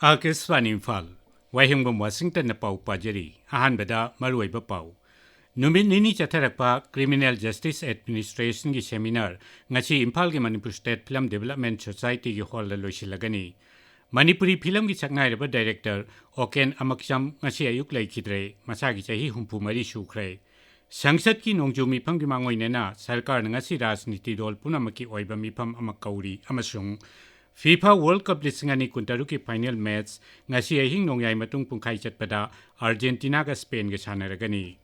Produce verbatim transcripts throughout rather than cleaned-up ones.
ꯑꯥꯀꯥꯁꯕꯥꯅꯤ ꯏꯝꯐꯥꯜ, ꯋꯥꯍꯦꯡꯕꯝ ꯋꯥꯁꯤꯡꯇꯟꯅ ꯄꯥꯎ ꯄꯥꯖꯔꯤ꯫ ꯑꯍꯥꯟꯕꯗ ꯃꯔꯨꯑꯣꯏꯕ ꯄꯥꯎ꯫ ꯅꯨꯃꯤꯠ ꯅꯤꯅꯤ ꯆꯠꯊꯔꯛꯄ Criminal Justice Administrationꯒꯤ seminar ꯉꯁꯤ ꯏꯝꯐꯥꯜꯒꯤ Manipur State Film Development Societyꯒꯤ hallꯗ ꯂꯣꯏꯁꯤꯜꯂꯒꯅꯤ꯫ Manipuri ꯐꯤꯂꯝꯒꯤ ꯁꯛꯅꯥꯏꯔꯕ director ꯑꯣꯀꯦꯟ ꯑꯃꯛꯆꯝ ꯉꯁꯤ ꯑꯌꯨꯛ ꯂꯩꯈꯤꯗ꯭ꯔꯦ꯫ ꯃꯁꯥꯒꯤ ꯆꯍꯤ ꯍꯨꯝꯐꯨ ꯃꯔꯤ ꯁꯨꯈ꯭ꯔꯦ꯫ ꯁꯪꯁꯠꯀꯤ ꯅꯣꯡꯖꯨ ꯃꯤꯐꯝꯒꯤ ꯃꯥꯡꯑꯣꯏꯅꯅ ꯁꯔꯀꯥꯔꯅ ꯉꯁꯤ ꯔꯥꯖꯅꯤꯇꯤ ꯗꯣꯜ ꯄꯨꯝꯅꯃꯛꯀꯤ ꯑꯣꯏꯕ ꯃꯤꯐꯝ ꯑꯃ ꯀꯧꯔꯤ ꯑꯃꯁꯨꯡ FIFA World Cup ꯂꯤꯁꯤꯡ ꯑꯅꯤ ꯀꯨꯟꯇꯔꯨꯛꯀꯤ final match ꯉꯁꯤ ꯑꯍꯤꯡ ꯅꯣꯡꯌꯥꯏ ꯃꯇꯨꯡ ꯄꯨꯡꯈꯥꯏ ꯆꯠꯄꯗ Argentinaꯒ Spainꯒ ꯁꯥꯟꯅꯔꯒꯅꯤ꯫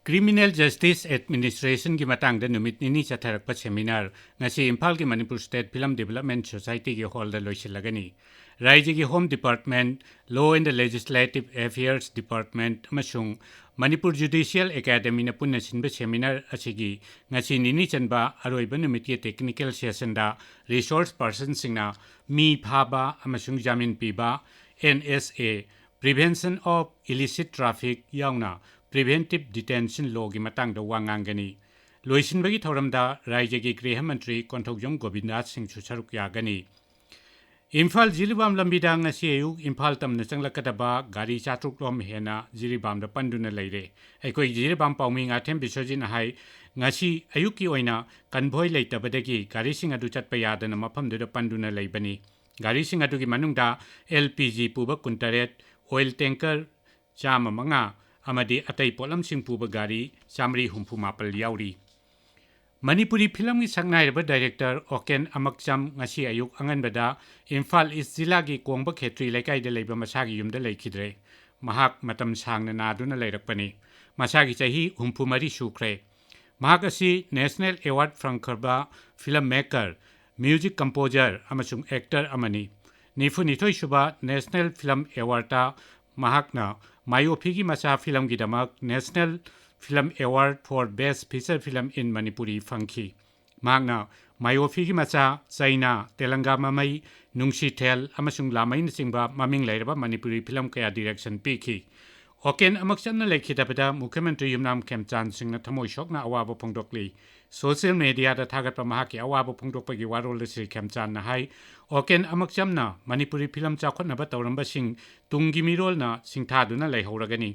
Criminal Justice Administrationꯒꯤ ꯃꯇꯥꯡꯗ ꯅꯨꯃꯤꯠ ꯅꯤꯅꯤ ꯆꯠꯊꯔꯛꯄ seminar ꯉꯁꯤ ꯏꯝꯐꯥꯜꯒꯤ ꯃꯅꯤꯄꯨꯔ State Film Development Societyꯒꯤ hallꯗ ꯂꯣꯏꯁꯤꯜꯂꯒꯅꯤ꯫ ꯔꯥꯏꯖ꯭ꯌꯒꯤ Home Department, Law and Legislative Affairs Department ꯑꯃꯁꯨꯡ ꯃꯅꯤꯄꯨꯔ Judicial Academyꯅ ꯄꯨꯟꯅ ꯁꯤꯟꯕ seminar ꯑꯁꯤꯒꯤ ꯉꯁꯤ ꯅꯤꯅꯤ ꯆꯟꯕ ꯑꯔꯣꯏꯕ ꯅꯨꯃꯤꯠꯀꯤ technical sessionꯗ resource personꯁꯤꯡꯅ ꯃꯤ ꯐꯥꯕ ꯑꯃꯁꯨꯡ ꯖꯥꯃꯤꯟ ꯄꯤꯕ, NSA, Prevention of Illicit Traffic ꯌꯥꯎꯅ Preventive Detention Lawꯒꯤ ꯃꯇꯥꯡꯗ ꯋꯥ ꯉꯥꯡꯒꯅꯤ꯫ ꯂꯣꯏꯁꯤꯟꯕꯒꯤ ꯊꯧꯔꯝꯗ ꯔꯥꯏꯖ꯭ꯌꯒꯤ ꯒ꯭ꯔꯤꯍ ꯃꯟꯇ꯭ꯔꯤ ꯀꯣꯟꯊꯧꯖꯝ ꯒꯣꯕꯤꯟꯗꯥꯁ ꯁꯤꯡꯁꯨ ꯁꯔꯨꯛ ꯌꯥꯒꯅꯤ꯫ ꯏꯝꯐꯥꯜ ꯖꯤꯔꯤꯕꯥꯝ ꯂꯝꯕꯤꯗ ꯉꯁꯤ ꯑꯌꯨꯛ ꯏꯝꯐꯥꯜ ꯇꯝꯅ ꯆꯪꯂꯛꯀꯗꯕ ꯒꯥꯔꯤ ꯆꯥꯇ꯭ꯔꯨꯛ ꯂꯣꯝ ꯍꯦꯟꯅ ꯖꯤꯔꯤꯕꯥꯝꯗ ꯄꯟꯗꯨꯅ ꯂꯩꯔꯦ꯫ ꯑꯩꯈꯣꯏ ꯖꯤꯔꯤꯕꯥꯝ ꯄꯥꯎꯃꯤ ꯉꯥꯊꯦꯝ ꯕꯤꯁ꯭ꯋꯖꯤꯠꯅ ꯍꯥꯏ, ꯉꯁꯤ ꯑꯌꯨꯛꯀꯤ ꯑꯣꯏꯅ convoy ꯂꯩꯇꯕꯗꯒꯤ ꯒꯥꯔꯤꯁꯤꯡ ꯑꯗꯨ ꯆꯠꯄ ꯌꯥꯗꯅ ꯃꯐꯝꯗꯨꯗ ꯄꯟꯗꯨꯅ ꯂꯩꯕꯅꯤ꯫ ꯒꯥꯔꯤꯁꯤꯡ ꯑꯗꯨꯒꯤ ꯃꯅꯨꯡꯗ LPG ꯄꯨꯕ ꯀꯨꯟꯇꯔꯦꯠ, oil tanker ꯆꯥꯝꯃ ꯃꯉꯥ ꯑꯃꯗꯤ ꯑꯇꯩ ꯄꯣꯠꯂꯝꯁꯤꯡ ꯄꯨꯕ ꯒꯥꯔꯤ ꯆꯥꯃꯔꯤ ꯍꯨꯝꯐꯨ ꯃꯥꯄꯜ ꯌꯥꯎꯔꯤ꯫ ꯃꯅꯤꯄꯨꯔꯤ ꯐꯤꯂꯝꯒꯤ ꯁꯛꯅꯥꯏꯔꯕ director ꯑꯣꯀꯦꯟ ꯑꯃꯛꯆꯝ ꯉꯁꯤ ꯑꯌꯨꯛ ꯑꯉꯟꯕꯗ ꯏꯝꯐꯥꯜ ꯏꯁ ꯖꯤꯂꯥꯒꯤ ꯀꯣꯡꯕ ꯈꯦꯇ꯭ꯔꯤ ꯂꯩꯀꯥꯏꯗ ꯂꯩꯕ ꯃꯁꯥꯒꯤ ꯌꯨꯝꯗ ꯂꯩꯈꯤꯗ꯭ꯔꯦ꯫ ꯃꯍꯥꯛ ꯃꯇꯝ ꯁꯥꯡꯅ ꯅꯥꯗꯨꯅ ꯂꯩꯔꯛꯄꯅꯤ꯫ ꯃꯁꯥꯒꯤ ꯆꯍꯤ ꯍꯨꯝꯐꯨ ꯃꯔꯤ ꯁꯨꯈ꯭ꯔꯦ꯫ ꯃꯍꯥꯛ ꯑꯁꯤ national award ꯐꯪꯈ꯭ꯔꯕ film maker, music composer ꯑꯃꯁꯨꯡ actor ꯑꯃꯅꯤ꯫ ꯅꯤꯐꯨꯅꯤꯊꯣꯏ ꯁꯨꯕ National Film Awardꯇ ꯃꯍꯥꯛꯅ ꯃꯥꯏꯌꯣꯐꯤꯒꯤ ꯃꯆꯥ ꯐꯤꯂꯝꯒꯤꯗꯃꯛ National Film Award for Best Feature Film in Manipuri ꯐꯪꯈꯤ꯫ ꯃꯍꯥꯛꯅ ꯃꯥꯏꯌꯣꯐꯤꯒꯤ ꯃꯆꯥ, ꯆꯩꯅꯥ, ꯇꯦꯂꯪꯒꯥ ꯃꯃꯩ, ꯅꯨꯡꯁꯤꯊꯦꯜ ꯑꯃꯁꯨꯡ ꯂꯥꯃꯩꯅꯆꯤꯡꯕ ꯃꯃꯤꯡ ꯂꯩꯔꯕ ꯃꯅꯤꯄꯨꯔꯤ ꯐꯤꯂꯝ ꯀꯌꯥ direction ꯄꯤꯈꯤ꯫ ꯑꯣꯀꯦꯟ ꯑꯃꯛꯆꯝꯅ ꯂꯩꯈꯤꯗꯕꯗ ꯃꯨꯈ꯭ꯌ ꯃꯟꯇ꯭ꯔꯤ ꯌꯨꯝꯅꯥꯝ ꯈꯦꯝꯆꯥꯟ ꯁꯤꯡꯅ ꯊꯃꯣꯏ ꯁꯣꯛꯅ ꯑꯋꯥꯕ ꯐꯣꯡꯗꯣꯛꯂꯤ꯫ ꯁꯣꯁꯤꯌꯦꯜ ꯃꯦꯗꯤꯌꯥꯗ ꯊꯥꯒꯠꯄ ꯃꯍꯥꯛꯀꯤ ꯑꯋꯥꯕ ꯐꯣꯡꯗꯣꯛꯄꯒꯤ ꯋꯥꯔꯣꯜꯗ ꯁ꯭ꯔꯤ ꯈꯦꯝꯆꯥꯟꯅ ꯍꯥꯏ, ꯑꯣꯀꯦꯟ ꯑꯃꯛꯆꯝꯅ ꯃꯅꯤꯄꯨꯔꯤ ꯐꯤꯂꯝ ꯆꯥꯎꯈꯠꯅꯕ ꯇꯧꯔꯝꯕꯁꯤꯡ ꯇꯨꯡꯒꯤ ꯃꯤꯔꯣꯜꯅ ꯁꯤꯡꯊꯥꯗꯨꯅ ꯂꯩꯍꯧꯔꯒꯅꯤ꯫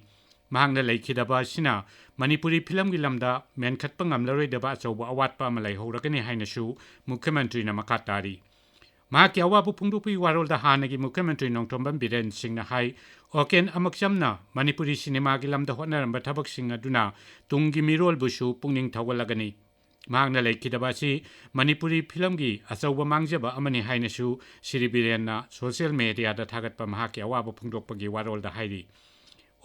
ꯃꯍꯥꯛꯅ ꯂꯩꯈꯤꯗꯕ ꯑꯁꯤꯅ ꯃꯅꯤꯄꯨꯔꯤ ꯐꯤꯂꯝꯒꯤ ꯂꯝꯗ ꯃꯦꯟꯈꯠꯄ ꯉꯝꯂꯔꯣꯏꯗꯕ ꯑꯆꯧꯕ ꯑꯋꯥꯠꯄ ꯑꯃ ꯂꯩꯍꯧꯔꯒꯅꯤ ꯍꯥꯏꯅꯁꯨ ꯃꯨꯈ꯭ꯌ ꯃꯟꯇ꯭ꯔꯤꯅ ꯃꯈꯥ ꯇꯥꯔꯤ꯫ ꯃꯍꯥꯛꯀꯤ ꯑꯋꯥꯕ ꯐꯣꯡꯗꯣꯛꯄꯒꯤ ꯋꯥꯔꯣꯜꯗ ꯍꯥꯟꯅꯒꯤ ꯃꯨꯈ꯭ꯌ ꯃꯟꯇ꯭ꯔꯤ ꯅꯣꯡꯊꯣꯝꯕꯝ ꯕꯤꯔꯦꯟ ꯁꯤꯡꯅ ꯍꯥꯏ, ꯑꯣꯀꯦꯟ ꯑꯃꯛꯆꯝꯅ ꯃꯅꯤꯄꯨꯔꯤ ꯁꯤꯅꯦꯃꯥꯒꯤ ꯂꯝꯗ ꯍꯣꯠꯅꯔꯝꯕ ꯊꯕꯛꯁꯤꯡ ꯑꯗꯨꯅ ꯇꯨꯡꯒꯤ ꯃꯤꯔꯣꯜꯕꯨꯁꯨ ꯄꯨꯛꯅꯤꯡ ꯊꯧꯒꯠꯂꯒꯅꯤ꯫ ꯃꯍꯥꯛꯅ ꯂꯩꯈꯤꯗꯕ ꯑꯁꯤ ꯃꯅꯤꯄꯨꯔꯤ ꯐꯤꯂꯝꯒꯤ ꯑꯆꯧꯕ ꯃꯥꯡꯖꯕ ꯑꯃꯅꯤ ꯍꯥꯏꯅꯁꯨ ꯁ꯭ꯔꯤ ꯕꯤꯔꯦꯟꯅ ꯁꯣꯁꯤꯌꯦꯜ ꯃꯦꯗꯤꯌꯥꯗ ꯊꯥꯒꯠꯄ ꯃꯍꯥꯛꯀꯤ ꯑꯋꯥꯕ ꯐꯣꯡꯗꯣꯛꯄꯒꯤ ꯋꯥꯔꯣꯜꯗ ꯍꯥꯏꯔꯤ꯫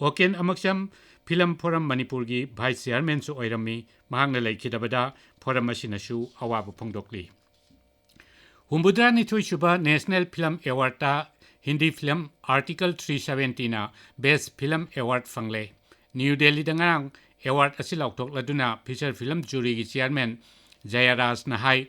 ꯑꯣꯀꯦꯟ ꯑꯃꯛꯆꯝ ꯐꯤꯂꯝ ꯐꯣꯔꯝ ꯃꯅꯤꯄꯨꯔꯒꯤ ꯚꯥꯏꯁ ꯆꯤꯌꯥꯔꯃꯦꯟꯁꯨ ꯑꯣꯏꯔꯝꯃꯤ꯫ ꯃꯍꯥꯛꯅ ꯂꯩꯈꯤꯗꯕꯗ ꯐꯣꯔꯝ ꯑꯁꯤꯅꯁꯨ ꯑꯋꯥꯕ ꯐꯣꯡꯗꯣꯛꯂꯤ꯫ ꯍꯨꯝꯐꯨꯇꯔꯥꯅꯤꯊꯣꯏ ꯁꯨꯕ ꯅꯦꯁꯅꯦꯜ ꯐꯤꯂꯝ ꯑꯦꯋꯥꯔꯗꯇ ꯍꯤꯟꯗꯤ ꯐꯤꯂꯝ ꯑꯥꯔꯇꯤꯀꯜ ꯊ꯭ꯔꯤ ꯁꯕꯦꯟꯇꯤꯅ ꯕꯦꯁ ꯐꯤꯂꯝ ꯑꯦꯋꯥꯔꯗ ꯐꯪꯂꯦ꯫ ꯅ꯭ꯌꯨ ꯗꯦꯜꯂꯤꯗ ꯉꯔꯥꯡ ꯑꯦꯋꯥꯔꯗ ꯑꯁꯤ ꯂꯥꯎꯊꯣꯛꯂꯗꯨꯅ ꯐꯤꯆꯔ ꯐꯤꯂꯝ ꯖꯨꯔꯤꯒꯤ ꯆꯤꯌꯥꯔꯃꯦꯟ ꯖꯌꯥꯔꯥꯖꯅ ꯍꯥꯏ,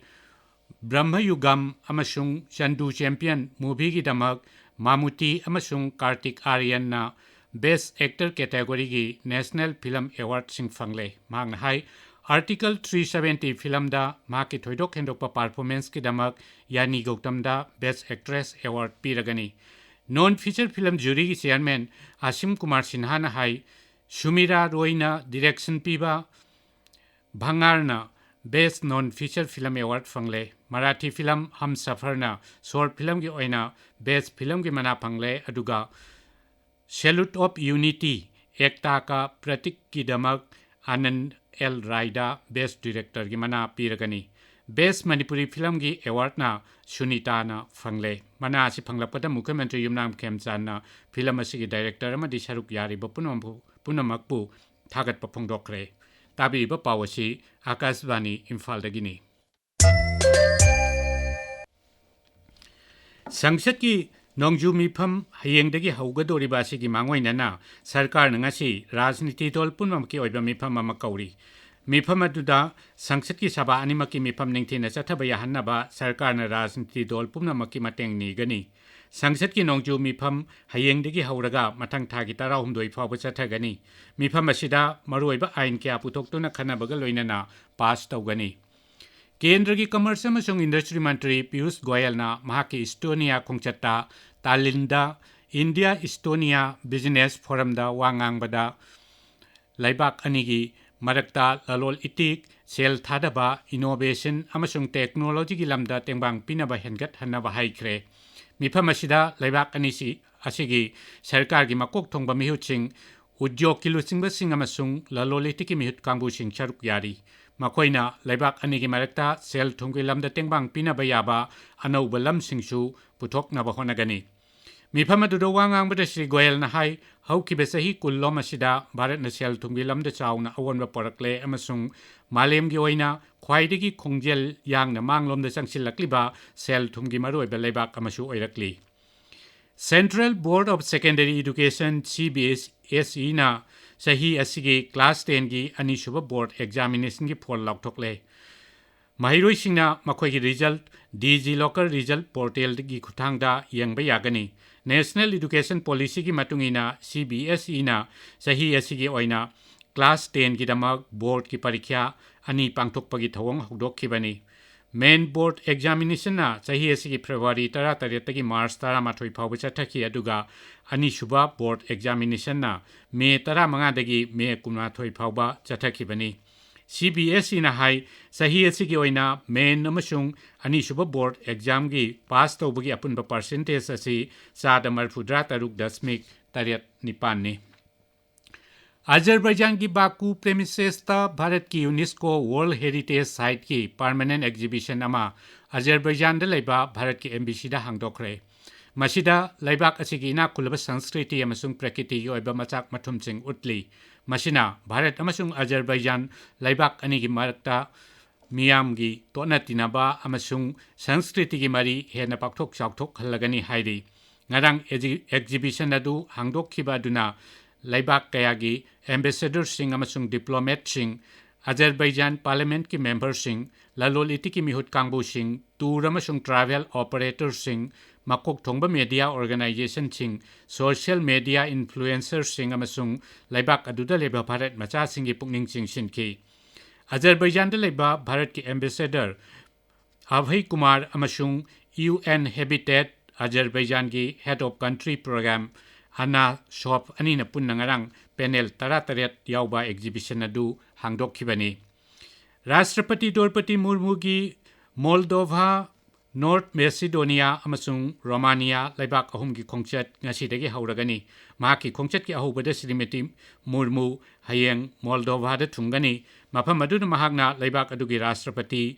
ꯕ꯭ꯔꯍ꯭ꯃꯌꯨꯒꯝ ꯑꯃꯁꯨꯡ ꯆꯟꯗꯨ ꯆꯦꯝꯄꯤꯌꯟ ꯃꯨꯚꯤꯒꯤꯗꯃꯛ ꯃꯥꯃꯨꯇꯤ ꯑꯃꯁꯨꯡ ꯀꯥꯔꯇꯤꯛ ꯑꯥꯔꯌꯟꯅ ꯕꯦꯁ ꯑꯦꯛꯇꯔ ꯀꯦꯇꯦꯒꯣꯔꯤꯒꯤ ꯅꯦꯁꯅꯦꯜ ꯐꯤꯂꯝ ꯑꯦꯋꯥꯔꯗꯁꯤꯡ ꯐꯪꯂꯦ꯫ ꯃꯍꯥꯛꯅ ꯍꯥꯏ, ꯑꯥꯔꯇꯤꯀꯜ ꯊ꯭ꯔꯤ ꯁꯕꯦꯟꯇꯤ ꯐꯤꯂꯝꯗ ꯃꯍꯥꯛꯀꯤ ꯊꯣꯏꯗꯣꯛ ꯍꯦꯟꯗꯣꯛꯄ ꯄꯥꯔꯐꯣꯔꯃꯦꯟꯁꯀꯤꯗꯃꯛ ꯌꯥꯅꯤ ꯒꯧꯇꯝꯗ ꯕꯦꯁ ꯑꯦꯛꯇ꯭ꯔꯦꯁ ꯑꯦꯋꯥꯔꯗ ꯄꯤꯔꯒꯅꯤ꯫ ꯅꯣꯟ ꯐꯤꯆꯔ ꯐꯤꯂꯝ ꯖꯨꯔꯤꯒꯤ ꯆꯤꯌꯥꯔꯃꯦꯟ ꯑꯁꯤꯝ ꯀꯨꯃꯥꯔ ꯁꯤꯟꯍꯥꯅ ꯍꯥꯏ, ꯁꯨꯃꯤꯔꯥ ꯔꯣꯏꯅ ꯗꯤꯔꯦꯛꯁꯟ ꯄꯤꯕ ꯚꯉꯥꯔꯅ ꯕꯦꯁ ꯅꯣꯟ ꯐꯤꯆꯔ ꯐꯤꯂꯝ ꯑꯦꯋꯥꯔꯗ ꯐꯪꯂꯦ꯫ ꯃꯔꯥꯊꯤ ꯐꯤꯂꯝ ꯍꯝꯁꯐꯔꯅ ꯁꯣꯔꯠ ꯐꯤꯂꯝꯒꯤ ꯑꯣꯏꯅ ꯕꯦꯁ ꯐꯤꯂꯝꯒꯤ ꯃꯅꯥ ꯐꯪꯂꯦ, ꯑꯗꯨꯒ ꯁꯦꯂꯨꯠ ꯑꯣꯐ ꯌꯨꯅꯤꯇꯤ, ꯑꯦꯛꯇꯥ ꯀꯥ ꯄ꯭ꯔꯇꯤꯛꯀꯤꯗꯃꯛ ꯑꯅꯟ ꯑꯦꯜ ꯔꯥꯏꯗ ꯕꯦꯁ ꯗꯤꯔꯦꯛꯇꯔꯒꯤ ꯃꯅꯥ ꯄꯤꯔꯒꯅꯤ꯫ ꯕꯦꯁ ꯃꯅꯤꯄꯨꯔꯤ ꯐꯤꯂꯝꯒꯤ ꯑꯦꯋꯥꯔꯗꯅ ꯁꯨꯅꯤꯇꯥꯅ ꯐꯪꯂꯦ꯫ ꯃꯅꯥ ꯑꯁꯤ ꯐꯪꯂꯛꯄꯗ ꯃꯨꯈ꯭ꯌ ꯃꯟꯇ꯭ꯔꯤ ꯌꯨꯝꯅꯥꯝ ꯈꯦꯝꯆꯥꯟꯅ ꯐꯤꯂꯝ ꯑꯁꯤꯒꯤ ꯗꯥꯏꯔꯦꯛꯇꯔ ꯑꯃꯗꯤ ꯁꯔꯨꯛ ꯌꯥꯔꯤꯕ ꯄꯨꯝꯅꯃꯛꯄꯨ, ꯄꯨꯝꯅꯃꯛꯄꯨ ꯊꯥꯒꯠꯄ ꯐꯣꯡꯗꯣꯛꯈ꯭ꯔꯦ꯫ ꯇꯥꯕꯤꯔꯤꯕ ꯄꯥꯎ ꯑꯁꯤ ꯑꯥꯀꯥꯁꯕꯥꯅꯤ ꯏꯝꯐꯥꯜꯗꯒꯤꯅꯤ꯫ ꯁꯪꯁꯠꯀꯤ ꯅꯣꯡꯖꯨ ꯃꯤꯐꯝ ꯍꯌꯦꯡꯗꯒꯤ ꯍꯧꯒꯗꯧꯔꯤꯕ ꯑꯁꯤꯒꯤ ꯃꯥꯡꯑꯣꯏꯅꯅ ꯁꯔꯀꯥꯔꯅ ꯉꯁꯤ ꯔꯥꯖꯅꯤꯇꯤ ꯗꯜ ꯄꯨꯝꯅꯃꯛꯀꯤ ꯑꯣꯏꯕ ꯃꯤꯐꯝ ꯑꯃ ꯀꯧꯔꯤ꯫ ꯃꯤꯐꯝ ꯑꯗꯨꯗ ꯁꯪꯁꯠꯀꯤ ꯁꯚꯥ ꯑꯅꯤꯃꯛꯀꯤ ꯃꯤꯐꯝ ꯅꯤꯡꯊꯤꯅ ꯆꯠꯊꯕ ꯌꯥꯍꯟꯅꯕ ꯁꯔꯀꯥꯔꯅ ꯔꯥꯖꯅꯤꯇꯤ ꯗꯜ ꯄꯨꯝꯅꯃꯛꯀꯤ ꯃꯇꯦꯡ ꯅꯤꯒꯅꯤ꯫ ꯁꯪꯁꯠꯀꯤ ꯅꯣꯡꯖꯨ ꯃꯤꯐꯝ ꯍꯌꯦꯡꯗꯒꯤ ꯍꯧꯔꯒ ꯃꯊꯪ ꯊꯥꯒꯤ ꯇꯔꯥꯍꯨꯝꯗꯣꯏ ꯐꯥꯎꯕ ꯆꯠꯊꯒꯅꯤ꯫ ꯃꯤꯐꯝ ꯑꯁꯤꯗ ꯃꯔꯨꯑꯣꯏꯕ ꯑꯥꯏꯟ ꯀꯌꯥ ꯄꯨꯊꯣꯛꯇꯨꯅ ꯈꯟꯅꯕꯒ ꯂꯣꯏꯅꯅ ꯄꯥꯁ ꯇꯧꯒꯅꯤ꯫ ꯀꯦꯟꯗ꯭ꯔꯒꯤ ꯀꯃꯔꯁ ꯑꯃꯁꯨꯡ ꯏꯟꯗꯁꯇ꯭ꯔꯤ ꯃꯟꯇ꯭ꯔꯤ ꯄꯤꯌꯨꯁ ꯒꯣꯌꯜꯅ ꯃꯍꯥꯛꯀꯤ ꯏꯁꯇꯣꯅꯤꯌꯥ ꯈꯣꯡꯆꯠꯇ ꯇꯥꯂꯤꯟꯗ ꯏꯟꯗꯤꯌꯥ ꯏꯁꯇꯣꯅꯤꯌꯥ ꯕꯤꯖꯤꯅꯦꯁ ꯐꯣꯔꯝꯗ ꯋꯥ ꯉꯥꯡꯕꯗ ꯂꯩꯕꯥꯛ ꯑꯅꯤꯒꯤ ꯃꯔꯛꯇ ꯂꯂꯣꯜ ꯏꯇꯤꯛ, ꯁꯦꯜ ꯊꯥꯗꯕ, ꯏꯅꯣꯚꯦꯁꯟ ꯑꯃꯁꯨꯡ ꯇꯦꯛꯅꯣꯂꯣꯖꯤꯒꯤ ꯂꯝꯗ ꯇꯦꯡꯕꯥꯡ ꯄꯤꯅꯕ ꯍꯦꯟꯒꯠꯍꯟꯅꯕ ꯍꯥꯏꯈ꯭ꯔꯦ꯫ ꯃꯤꯐꯝ ꯑꯁꯤꯗ ꯂꯩꯕꯥꯛ ꯑꯅꯤꯁꯤ ꯑꯁꯤꯒꯤ ꯁꯔꯀꯥꯔꯒꯤ ꯃꯀꯣꯛ ꯊꯣꯡꯕ ꯃꯤꯍꯨꯠꯁꯤꯡ, ꯎꯗ꯭ꯌꯣꯒꯀꯤ ꯂꯨꯆꯤꯡꯕꯁꯤꯡ ꯑꯃꯁꯨꯡ ꯂꯂꯣꯜ ꯏꯇꯤꯛꯀꯤ ꯃꯤꯍꯨꯠ ꯀꯥꯡꯕꯨꯁꯤꯡ ꯁꯔꯨꯛ ꯌꯥꯔꯤ꯫ ꯃꯈꯣꯏꯅ ꯂꯩꯕꯥꯛ ꯑꯅꯤꯒꯤ ꯃꯔꯛꯇ ꯁꯦꯜ ꯊꯨꯝꯒꯤ ꯂꯝꯗ ꯇꯦꯡꯕꯥꯡ ꯄꯤꯅꯕ ꯌꯥꯕ ꯑꯅꯧꯕ ꯂꯝꯁꯤꯡꯁꯨ ꯄꯨꯊꯣꯛꯅꯕ ꯍꯣꯠꯅꯒꯅꯤ꯫ ꯃꯤꯐꯝ ꯑꯗꯨꯗ ꯋꯥ ꯉꯥꯡꯕꯗ ꯁ꯭ꯔꯤ ꯒꯣꯌꯜꯅ ꯍꯥꯏ, ꯍꯧꯈꯤꯕ ꯆꯍꯤ ꯀꯨꯟꯂꯣꯝ ꯑꯁꯤꯗ ꯚꯥꯔꯠꯅ ꯁꯦꯜ ꯊꯨꯝꯒꯤ ꯂꯝꯗ ꯆꯥꯎꯅ ꯑꯑꯣꯟꯕ ꯄꯨꯔꯛꯂꯦ ꯑꯃꯁꯨꯡ ꯃꯥꯂꯦꯝꯒꯤ ꯑꯣꯏꯅ ꯈ꯭ꯋꯥꯏꯗꯒꯤ ꯈꯣꯡꯖꯦꯜ ꯌꯥꯡꯅ ꯃꯥꯡꯂꯣꯝꯗ ꯆꯪꯁꯤꯜꯂꯛꯂꯤꯕ ꯁꯦꯜ ꯊꯨꯝꯒꯤ ꯃꯔꯨꯑꯣꯏꯕ ꯂꯩꯕꯥꯛ ꯑꯃꯁꯨ ꯑꯣꯏꯔꯛꯂꯤ꯫ Central Board of Secondary Education, C B S E ꯅ ꯆꯍꯤ ꯑꯁꯤꯒꯤ ꯀ꯭ꯂꯥꯁ ꯇꯦꯟꯒꯤ ꯑꯅꯤꯁꯨꯕ ꯕꯣꯔꯗ ꯑꯦꯛꯖꯥꯃꯤꯅꯦꯁꯟꯒꯤ ꯐꯣꯜ ꯂꯥꯎꯊꯣꯛꯂꯦ꯫ ꯃꯍꯩꯔꯣꯏꯁꯤꯡꯅ ꯃꯈꯣꯏꯒꯤ ꯔꯤꯖꯜꯠ ꯗꯤꯖꯤꯂꯣꯀꯔ ꯔꯤꯖꯜꯠ ꯄꯣꯔꯇꯦꯜꯒꯤ ꯈꯨꯠꯊꯥꯡꯗ ꯌꯦꯡꯕ ꯌꯥꯒꯅꯤ꯫ ꯅꯦꯁꯅꯦꯜ ꯏꯗꯨꯀꯦꯁꯟ ꯄꯣꯂꯤꯁꯤꯒꯤ ꯃꯇꯨꯡ ꯏꯟꯅ, C B S E ꯅ ꯆꯍꯤ ꯑꯁꯤꯒꯤ ꯑꯣꯏꯅ ꯀ꯭ꯂꯥꯁ ꯇꯦꯟꯒꯤꯗꯃꯛ ꯕꯣꯔꯗꯀꯤ ꯄꯔꯤꯈ꯭ꯌꯥ ꯑꯅꯤ ꯄꯥꯡꯊꯣꯛꯄꯒꯤ ꯊꯧꯑꯣꯡ ꯍꯧꯗꯣꯛꯈꯤꯕꯅꯤ꯫ ꯃꯦꯟ ꯕꯣꯔꯗ ꯑꯦꯛꯖꯥꯃꯤꯅꯦꯁꯟꯅ ꯆꯍꯤ ꯑꯁꯤꯒꯤ ꯐꯦꯕ꯭ꯔꯨꯋꯥꯔꯤ ꯇꯔꯥꯇꯔꯦꯠꯇꯒꯤ ꯃꯥꯔꯆ ꯇꯔꯥꯃꯥꯊꯣꯏ ꯐꯥꯎꯕ ꯆꯠꯊꯈꯤ, ꯑꯗꯨꯒ ꯑꯅꯤꯁꯨꯕ ꯕꯣꯔꯗ ꯑꯦꯛꯖꯥꯃꯤꯅꯦꯁꯟꯅ ꯃꯦ ꯇꯔꯥꯃꯉꯥꯗꯒꯤ ꯃꯦ ꯀꯨꯟꯃꯥꯊꯣꯏ ꯐꯥꯎꯕ ꯆꯠꯊꯈꯤꯕꯅꯤ꯫ C B S E ꯅ ꯍꯥꯏ, ꯆꯍꯤ ꯑꯁꯤꯒꯤ ꯑꯣꯏꯅ ꯃꯦꯟ ꯑꯃꯁꯨꯡ ꯑꯅꯤꯁꯨꯕ ꯕꯣꯔꯗ ꯑꯦꯛꯖꯥꯝꯒꯤ ꯄꯥꯁ ꯇꯧꯕꯒꯤ ꯑꯄꯨꯟꯕ ꯄꯥꯔꯁꯦꯟꯇꯦꯖ ꯑꯁꯤ ꯆꯥꯗ ꯃꯔꯤꯐꯨꯇꯔꯥ ꯇꯔꯨꯛ ꯗꯁꯃꯤꯛ ꯇꯔꯦꯠ ꯅꯤꯄꯥꯟꯅꯤ꯫ ꯑꯖꯔꯕꯩꯖꯥꯟꯒꯤ ꯕꯥꯀꯨ ꯄ꯭ꯔꯦꯃꯤꯁꯦꯁꯇ ꯚꯥꯔꯠꯀꯤ ꯌꯨꯅꯦꯁꯀꯣ ꯋꯥꯔꯜꯗ ꯍꯦꯔꯤꯇꯦꯖ ꯁꯥꯏꯠꯀꯤ ꯄꯔꯃꯅꯦꯟ ꯑꯦꯛꯖꯤꯕꯤꯁꯟ ꯑꯃ ꯑꯖꯔꯕꯩꯖꯥꯟꯗ ꯂꯩꯕ ꯚꯥꯔꯠꯀꯤ ꯑꯦꯝꯕꯦꯁꯤꯗ ꯍꯥꯡꯗꯣꯛꯈ꯭ꯔꯦ꯫ ꯃꯁꯤꯗ ꯂꯩꯕꯥꯛ ꯑꯁꯤꯒꯤ ꯏꯅꯥꯛ ꯈꯨꯜꯂꯕ ꯁꯪꯁꯀ꯭ꯔꯤꯇꯤ ꯑꯃꯁꯨꯡ ꯄ꯭ꯔꯀ꯭ꯔꯤꯇꯤꯒꯤ ꯑꯣꯏꯕ ꯃꯆꯥꯛ ꯃꯊꯨꯝꯁꯤꯡ ꯎꯠꯂꯤ꯫ ꯃꯁꯤꯅ ꯚꯥꯔꯠ ꯑꯃꯁꯨꯡ ꯑꯖꯔꯕꯩꯖꯥꯟ ꯂꯩꯕꯥꯛ ꯑꯅꯤꯒꯤ ꯃꯔꯛꯇ ꯃꯤꯌꯥꯝꯒꯤ ꯇꯣꯠꯅ ꯇꯤꯟꯅꯕ ꯑꯃꯁꯨꯡ ꯁꯪꯁꯀ꯭ꯔꯤꯇꯤꯒꯤ ꯃꯔꯤ ꯍꯦꯟꯅ ꯄꯥꯛꯊꯣꯛ ꯆꯥꯎꯊꯣꯛꯍꯜꯂꯒꯅꯤ ꯍꯥꯏꯔꯤ꯫ ꯉꯔꯥꯡ ꯑꯦꯖꯤ-, ꯑꯦꯛꯖꯤꯕꯤꯁꯟ ꯑꯗꯨ ꯍꯥꯡꯗꯣꯛꯈꯤꯕ ꯑꯗꯨꯅ ꯂꯩꯕꯥꯛ ꯀꯌꯥꯒꯤ ꯑꯦꯝꯕꯦꯁꯦꯗꯔꯁꯤꯡ ꯑꯃꯁꯨꯡ ꯗꯤꯄ꯭ꯂꯣꯃꯦꯠꯁꯤꯡ ꯑꯖꯔꯕꯩꯖꯥꯟ ꯄꯥꯔꯂꯤꯌꯥꯃꯦꯟꯠꯀꯤ ꯃꯦꯝꯕꯔꯁꯤꯡ, ꯂꯂꯣꯟ ꯏꯇꯤꯛꯀꯤ ꯃꯤꯍꯨꯠ ꯀꯥꯡꯕꯨꯁꯤꯡ, ꯇꯨꯔ ꯑꯃꯁꯨꯡ ꯇ꯭ꯔꯥꯚꯦꯜ ꯑꯣꯄꯔꯦꯇꯔꯁꯤꯡ, ꯃꯀꯣꯛ ꯊꯣꯡꯕ ꯃꯦꯗꯤꯌꯥ ꯑꯣꯔꯒꯅꯥꯏꯖꯦꯁꯟꯁꯤꯡ, ꯁꯣꯁꯤꯌꯦꯜ ꯃꯦꯗꯤꯌꯥ ꯏꯟꯐ꯭ꯂꯨꯑꯦꯟꯁꯔꯁꯤꯡ ꯑꯃꯁꯨꯡ ꯂꯩꯕꯥꯛ ꯑꯗꯨꯗ ꯂꯩꯕ ꯚꯥꯔꯠ ꯃꯆꯥꯁꯤꯡꯒꯤ ꯄꯨꯛꯅꯤꯡ ꯆꯤꯡꯁꯤꯟꯈꯤ꯫ ꯑꯖꯔꯕꯩꯖꯥꯟꯗ ꯂꯩꯕ ꯚꯥꯔꯠꯀꯤ ꯑꯦꯝꯕꯦꯁꯦꯗꯔ ꯑꯚꯌ ꯀꯨꯃꯥꯔ ꯑꯃꯁꯨꯡ ꯌꯨ ꯑꯦꯟ ꯍꯦꯕꯤꯇꯦꯠ ꯑꯖꯔꯕꯩꯖꯥꯟꯒꯤ ꯍꯦꯗ ꯑꯣꯐ ꯀꯟꯇ꯭ꯔꯤ ꯄ꯭ꯔꯣꯒ꯭ꯔꯥꯝ ꯑꯅꯥ ꯁꯣꯞ ꯑꯅꯤꯅ ꯄꯨꯟꯅ ꯉꯔꯥꯡ ꯄꯦꯅꯦꯜ ꯇꯔꯥꯇꯔꯦꯠ ꯌꯥꯎꯕ ꯑꯦꯛꯖꯤꯕꯤꯁꯟ ꯑꯗꯨ ꯍꯥꯡꯗꯣꯛꯈꯤꯕꯅꯤ꯫ ꯔꯥꯁꯇ꯭ꯔꯄꯇꯤ ꯗ꯭ꯔꯧꯄꯗꯤ ꯃꯨꯔꯃꯨꯒꯤ ꯃꯣꯜꯗꯣꯚꯥ, ꯅꯣꯔꯠ ꯃꯦꯁꯤꯗꯣꯅꯤꯌꯥ ꯑꯃꯁꯨꯡ ꯔꯣꯃꯥꯅꯤꯌꯥ ꯂꯩꯕꯥꯛ ꯑꯍꯨꯝꯒꯤ ꯈꯣꯡꯆꯠ ꯉꯁꯤꯗꯒꯤ ꯍꯧꯔꯒꯅꯤ꯫ ꯃꯍꯥꯛꯀꯤ ꯈꯣꯡꯆꯠꯀꯤ ꯑꯍꯧꯕꯗ ꯁ꯭ꯔꯤꯃꯇꯤ ꯃꯨꯔꯃꯨ ꯍꯌꯦꯡ ꯃꯣꯜꯗꯣꯚꯥꯗ ꯊꯨꯡꯒꯅꯤ, ꯃꯐꯝ ꯑꯗꯨꯗ ꯃꯍꯥꯛꯅ ꯂꯩꯕꯥꯛ ꯑꯗꯨꯒꯤ ꯔꯥꯁꯇ꯭ꯔꯄꯇꯤ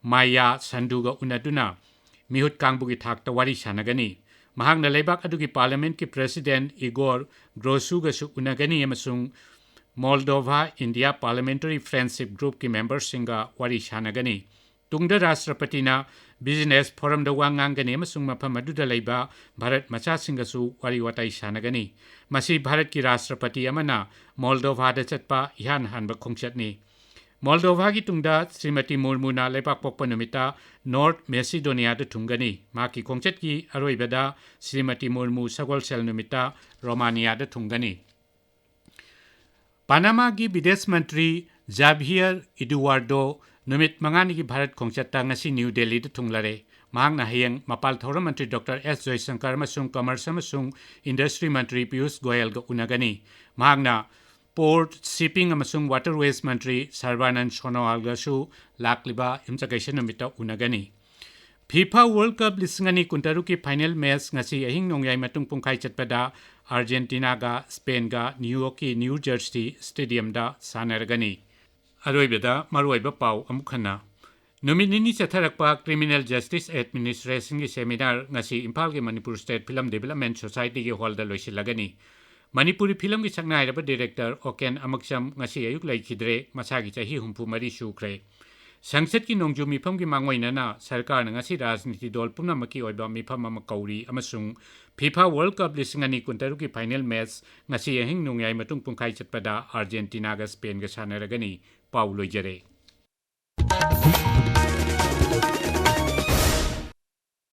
ꯃꯥꯌꯥ ꯁꯟꯗꯨꯒ ꯎꯅꯗꯨꯅ ꯃꯤꯍꯨꯠ ꯀꯥꯡꯕꯨꯒꯤ ꯊꯥꯛꯇ ꯋꯥꯔꯤ ꯁꯥꯟꯅꯒꯅꯤ꯫ ꯃꯍꯥꯛꯅ ꯂꯩꯕꯥꯛ ꯑꯗꯨꯒꯤ ꯄꯥꯔꯂꯤꯌꯥꯃꯦꯟꯠꯀꯤ ꯄ꯭ꯔꯦꯁꯤꯗꯦꯟꯠ ꯏꯒꯣꯔ ꯒ꯭ꯔꯣꯁꯨꯒꯁꯨ ꯎꯅꯒꯅꯤ ꯑꯃꯁꯨꯡ ꯃꯣꯜꯗꯣꯚꯥ ꯏꯟꯗꯤꯌꯥ ꯄꯥꯔꯂꯤꯌꯥꯃꯦꯟꯇꯔꯤ ꯐ꯭ꯔꯦꯟꯗꯁꯤꯞ ꯒ꯭ꯔꯨꯞꯀꯤ ꯃꯦꯝꯕꯔꯁꯤꯡꯒ ꯋꯥꯔꯤ ꯁꯥꯟꯅꯒꯅꯤ꯫ ꯇꯨꯡꯗ ꯔꯥꯁꯇ꯭ꯔꯄꯇꯤꯅ ꯕꯤꯖꯤꯅꯦꯁ ꯐꯣꯔꯝꯗ ꯋꯥ ꯉꯥꯡꯒꯅꯤ ꯑꯃꯁꯨꯡ ꯃꯐꯝ ꯑꯗꯨꯗ ꯂꯩꯕ ꯚꯥꯔꯠ ꯃꯆꯥꯁꯤꯡꯒꯁꯨ ꯋꯥꯔꯤ ꯋꯥꯇꯥꯏ ꯁꯥꯟꯅꯒꯅꯤ꯫ ꯃꯁꯤ ꯚꯥꯔꯠꯀꯤ ꯔꯥꯁꯇ꯭ꯔꯄꯇꯤ ꯑꯃꯅ ꯃꯣꯜꯗꯣꯚꯥꯗ ꯆꯠꯄ ꯏꯍꯥꯟ ꯍꯥꯟꯕ ꯈꯣꯡꯆꯠꯅꯤ꯫ ꯃꯣꯜꯗꯣꯚꯥꯒꯤ ꯇꯨꯡꯗ ꯁ꯭ꯔꯤꯃꯇꯤ ꯃꯨꯔꯃꯨꯅ ꯂꯩꯕꯥꯛꯄꯣꯛꯄ ꯅꯨꯃꯤꯠꯇ ꯅꯣꯔꯠ ꯃꯦꯁꯤꯗꯣꯅꯤꯌꯥꯗ ꯊꯨꯡꯒꯅꯤ꯫ ꯃꯍꯥꯛꯀꯤ ꯈꯣꯡꯆꯠꯀꯤ ꯑꯔꯣꯏꯕꯗ ꯁ꯭ꯔꯤꯃꯇꯤ ꯃꯨꯔꯃꯨ ꯁꯒꯣꯜꯁꯦꯜ ꯅꯨꯃꯤꯠꯇ ꯔꯣꯃꯥꯅꯤꯌꯥꯗ ꯊꯨꯡꯒꯅꯤ꯫ ꯄꯥꯅꯥꯃꯥꯒꯤ ꯕꯤꯗꯦꯁ ꯃꯟꯇ꯭ꯔꯤ ꯖꯥꯚꯤꯌꯔ ꯏꯗꯨꯋꯥꯔꯗꯣ ꯅꯨꯃꯤꯠ ꯃꯉꯥꯅꯤꯒꯤ ꯚꯥꯔꯠ ꯈꯣꯡꯆꯠꯇ ꯉꯁꯤ ꯅ꯭ꯌꯨ ꯗꯦꯜꯂꯤꯗ ꯊꯨꯡꯂꯔꯦ꯫ ꯃꯍꯥꯛꯅ ꯍꯌꯦꯡ ꯃꯄꯥꯜ ꯊꯧꯔꯝ ꯃꯟꯇ꯭ꯔꯤ ꯗꯣꯛꯇꯔ ꯑꯦꯁ ꯖꯣꯏꯁꯪꯀꯔ ꯑꯃꯁꯨꯡ ꯀꯃꯔꯁ ꯑꯃꯁꯨꯡ ꯏꯟꯗꯁꯇ꯭ꯔꯤ ꯃꯟꯇ꯭ꯔꯤ ꯄꯤꯌꯨꯁ ꯒꯣꯌꯦꯜꯒ ꯎꯅꯒꯅꯤ꯫ ꯃꯍꯥꯛꯅ ꯄꯣꯔꯠ, ꯁꯤꯞꯄꯤꯡ ꯑꯃꯁꯨꯡ ꯋꯥꯇꯔꯋꯦꯁ ꯃꯟꯇ꯭ꯔꯤ ꯁꯔꯕꯥꯅꯟꯗ ꯁꯣꯅꯣꯋꯥꯜꯒꯁꯨ ꯂꯥꯛꯂꯤꯕ ꯌꯨꯝꯁꯀꯩꯁ ꯅꯨꯃꯤꯠꯇ ꯎꯅꯒꯅꯤ꯫ ꯐꯤꯐꯥ ꯋꯥꯔꯜꯗ ꯀꯞ ꯂꯤꯁꯤꯡ ꯑꯅꯤ ꯀꯨꯟꯇꯔꯨꯛꯀꯤ ꯐꯥꯏꯅꯦꯜ ꯃꯦꯆ ꯉꯁꯤ ꯑꯍꯤꯡ ꯅꯣꯡꯌꯥꯏ ꯃꯇꯨꯡ ꯄꯨꯡꯈꯥꯏ ꯆꯠꯄꯗ ꯑꯥꯔꯖꯦꯟꯇꯤꯅꯥꯒ ꯁ꯭ꯄꯦꯟꯒ ꯅ꯭ꯌꯨ ꯌꯣꯔꯛꯀꯤ ꯅ꯭ꯌꯨ ꯖꯔꯁꯤ ꯁ꯭ꯇꯦꯗꯤꯌꯝꯗ ꯁꯥꯟꯅꯔꯒꯅꯤ꯫ ꯑꯔꯣꯏꯕꯗ ꯃꯔꯨꯑꯣꯏꯕ ꯄꯥꯎ ꯑꯃꯨꯛ ꯍꯟꯅ꯫ ꯅꯨꯃꯤꯠ ꯅꯤꯅꯤ ꯆꯠꯊꯔꯛꯄ ꯀ꯭ꯔꯤꯃꯤꯅꯦꯜ ꯖꯁꯇꯤꯁ ꯑꯦꯗꯃꯤꯅꯤꯁꯇ꯭ꯔꯦꯁꯟꯒꯤ ꯁꯦꯃꯤꯅꯥꯔ ꯉꯁꯤ ꯏꯝꯐꯥꯜꯒꯤ ꯃꯅꯤꯄꯨꯔ ꯁ꯭ꯇꯦꯠ ꯐꯤꯂꯝ ꯗꯤꯕꯦꯂꯞꯃꯦꯟ ꯁꯣꯁꯥꯏꯇꯤꯒꯤ ꯍꯣꯜꯗ ꯂꯣꯏꯁꯤꯜꯂꯒꯅꯤ꯫ ꯃꯅꯤꯄꯨꯔꯤ ꯐꯤꯂꯝꯒꯤ ꯁꯛꯅꯥꯏꯔꯕ ꯗꯤꯔꯦꯛꯇꯔ ꯑꯣꯀꯦꯟ ꯑꯃꯛꯆꯝ ꯉꯁꯤ ꯑꯌꯨꯛ ꯂꯩꯈꯤꯗ꯭ꯔꯦ꯫ ꯃꯁꯥꯒꯤ ꯆꯍꯤ ꯍꯨꯝꯐꯨ ꯃꯔꯤ ꯁꯨꯈ꯭ꯔꯦ꯫ ꯁꯪꯁꯠꯀꯤ ꯅꯣꯡꯖꯨ ꯃꯤꯐꯝꯒꯤ ꯃꯥꯡꯑꯣꯏꯅꯅ ꯁꯔꯀꯥꯔꯅ ꯉꯁꯤ ꯔꯥꯖꯅꯤꯇꯤ ꯗꯣꯜ ꯄꯨꯝꯅꯃꯛꯀꯤ ꯑꯣꯏꯕ ꯃꯤꯐꯝ ꯑꯃ ꯀꯧꯔꯤ ꯑꯃꯁꯨꯡ ꯐꯤꯐꯥ ꯋꯥꯔꯜꯗ ꯀꯞ ꯂꯤꯁꯤꯡ ꯑꯅꯤ ꯀꯨꯟꯇꯔꯨꯛꯀꯤ ꯐꯥꯏꯅꯦꯜ ꯃꯦꯆ ꯉꯁꯤ ꯑꯍꯤꯡ ꯅꯣꯡꯌꯥꯏ ꯃꯇꯨꯡ ꯄꯨꯡꯈꯥꯏ ꯆꯠꯄꯗ ꯑꯥꯔꯖꯦꯟꯇꯤꯅꯥꯒ ꯁ꯭ꯄꯦꯟꯒ ꯁꯥꯟꯅꯔꯒꯅꯤ꯫ ꯄꯥꯎ ꯂꯣꯏꯖꯔꯦ꯫